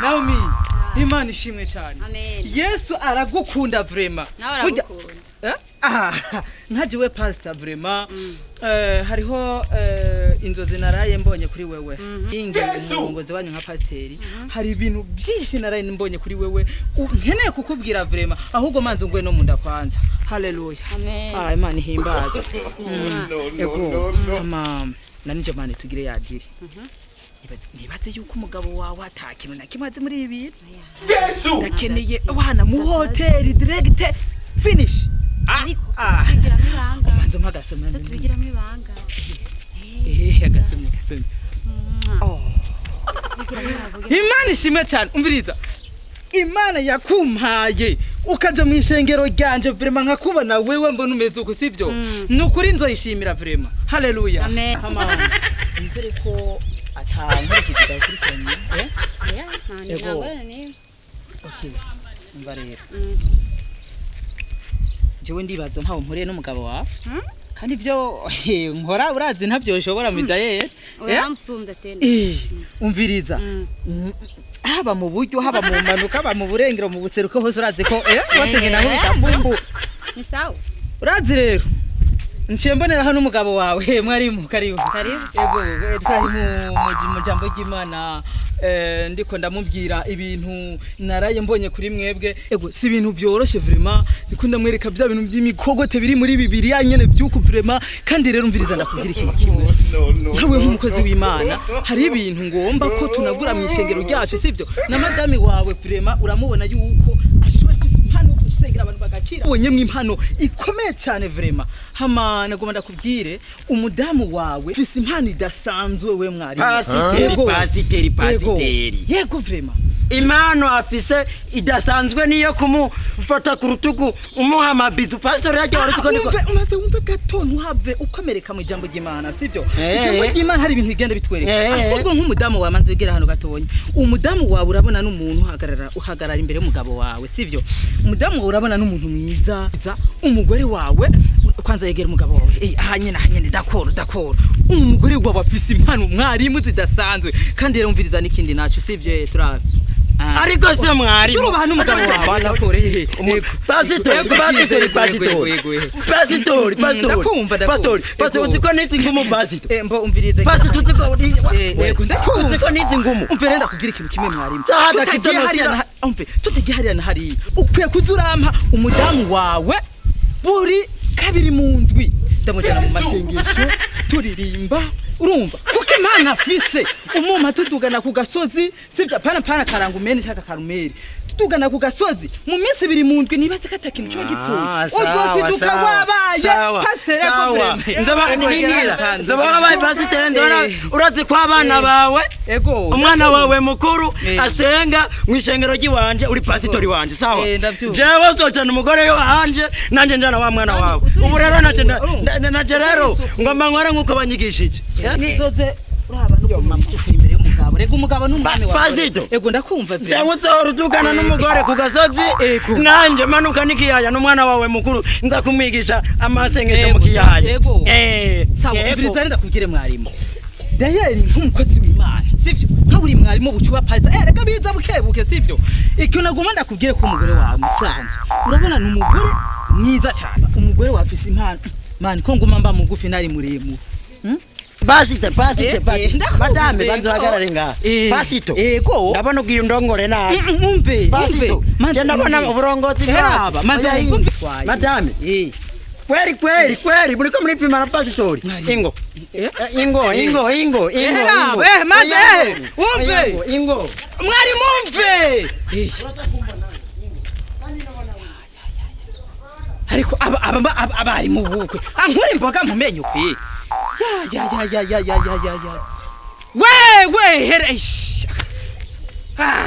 Naomi, Imana ishimwe cyane. Amen. Yesu aragukunda vraiment. Nawe Burya- aragukunda. Eh? Ah, nkaje we pastor vraiment, hariho inzozi naraye mbonye kuri wewe. Inge umurongozi wanyu nka pasiteri, hari ibintu byinshi naraye mbonye kuri wewe nkeneye kukubwira vraiment. Ahubwo manze ngwe no munda kwanza. Haleluya. Amen. Ah, Imana ihimbaze. Ego ama nanije mane tugire yadiri. Nibaze yuko umugabo wawe ata kintu na kimwe azi muri ibi bintu. Ndakeneye wana mu hoteli direct finish. Ariko Ah. tubigiramo ibanga. Umanze umpa agasomyo. Se tubigiramo ibanga. Ehe, agasomyo, agasomyo. Tubigiramo ibanga. Imana ishimwe cyane. Umviriza, Imana yakumpaye ukaja mu ishengero ryanje vraiment, nkakubona wewe mbona umeze uko, sibyo? Ni ukuri nzoyishimira vraiment. Haleluya. Amen. Hama nizere ko atankurikiza gakurikiranye, eh? Oya, nta Ego. nta ngorane n'imwe. Okay, umva rero, jewe ndibaza ntawe mpuriye n'umugabo wawe, kandi ibyo nkora urazi ntabyo nshobora midayeri. Uramusumbya tena. Eh, umviriza, haba mu buryo, haba mu mpanuka, haba mu burengero, mu buseruko, hose urazi ko hose ngenda nkubita mbumbu. Ni sawa. Urazi rero nciye mbonera hano umugabo wawe. Mwarimu, karibu. Karibu. Ego, twari mu jambo ry'Imana, ndiko ndamubwira ibintu naraye mbonye kuri mwebwe. Ego, si ibintu byoroshye vraiment. Ndiko ndamwereka bya bintu by'imikogote biri muri Bibiliya nyene by'uku vraiment. Kandi rero umviriza, ndakubwira ikintu kimwe. Nkawe nk'umukozi w'Imana, hari ibintu ngomba ko tunagura mu ishengero ryacu, sibyo? Na madame wawe vraiment uramubona yuko ashobora afise impano yo gusengera abantu bagakira. Ubonyemwo impano ikomeye cyane vraiment. Hama nagomba ndakubwire, umudamu wawe afise impano idasanzwe, we mwarimu. Pasiteri, Yego. pasiteri, Yego. pasiteri. Yego vraiment. Impano afise idasanzwe niyo kumufata ku rutugu umuha amabizu, pasitori. Yajya wari uzi ko niko Umve, umaze wumve gato, ntuhave ukomereka mu ijambo ry'Imana, sibyo? Eh. Ijambo ry'Imana hari ibintu bigenda bitwereka. Eh. Ahubwo nk'umudamu wawe, manze wegera hano gatonya. Umudamu wawe urabona n'umuntu uhagarara imbere y'umugabo wawe, sibyo? Umudamu wawe urabona n'umuntu mwiza. Umugore wawe kwanza, yegera umugabo wawe. Aha nyene, aha nyene. D'accord, d'accord. Umugore wawe afise impano, mwarimu, zidasanzwe. Kandi rero umviriza n'ikindi naco, sivyo? Turabe. Ah. Ariko se mwarimu, Turubaha n'umugabo wawe, d'accord, eh. Pasitori, pasitori, pasitori, pasitori, pasitori. Ndakumva, ndakumva. Pasitori, pasitori, uzi ko nizi ngumu, pasitori? Eh, mbo umvirize. Pasitori, uzi ko Yego, ndakumva. Uzi ko nizi ngumu? Umve rero, ndakubwira ikintu kimwe, mwarimu. Cyaha Tutagiye gakitse hariya nokira. umve, tutagiye hariya na hariya, ukwiye kuza urampa umudamu wawe buri kabiri mu ndwi, ndamujyana mu masengesho, turirimba, urumva? Kuko Imana afise umuma tudugana ku gasozi, sibyo? Pana pana karangumene cyangwa karumeri, tudugana ku gasozi mu minsi 2 mu ndwi. Nibaze ko atakintu cyo gipfuye, Ah, sawa, uzosiduka sawa, wabaye sawa, pasiteri. sawa. Nzoba nira, nzoba wabaye pasiteri, nzoba Eh. urazi ko abana bawe, Ego. umwana wawe mukuru Eh. asenga mu ishengero ry'iwanje, uri pasitori wanje, sawa? Eh, ndavyumva. Jewe uzojana umugore wanje, nanje njana wa mwana wawe. Ubu rero nanje nanje rero ngomba nkore nk'uko banyigishije. Uzoze uraba n'ukuntu isuku imbere y'umugabo. Rega umugabo n'umwami wawe. Pasito. Ego, ndakumva vre. Jewe uzohora udugana n'umugore ku gasozi, Ego. nanje manuka n'ikiyaya n'umwana wawe mukuru, nza kumwigisha amasengesho Ego, mu kiyaya. ego. Eh, Sawa. ego. Umviriza rero, ndakubwire mwarimu. Dayeri nk'umukozi w'Imana, sivyo? Nka buri mwarimu bucuba pastor, rega biza bukebuke, sivyo? Ikintu nagomba ndakubwire ko umugore wawe musanzwe urabona ni umugore mwiza cyane. Umugore wawe afise impano. Man, ko nguma mba mugufi nari muremure? Pasito, pasito, Eh, pasito. ndakumva, Madame, ego. banza uhagarare ngaha. Eh, Pasito. ego. Ndabona ugiye undongore nabi. Umve. Pasito, Umve. je ndabona uburongozi bwawe. Heraba, manze Oya, wumve. Madame, Eh. kweri kweri kweri, muriko muripima na pasitori. Ingo. Eh? Ingo, ingo, ingo, ingo. Heraba, Ingo. maze, Oya, eh, ingo. wumve. Oya, ingo, ingo. Mwarimu, umve. Ariko abarimu bukwe ankura imboga mu menyo kwe. Ya ya ya ya ya ya ya ya ya, wewe here, ish. Ah.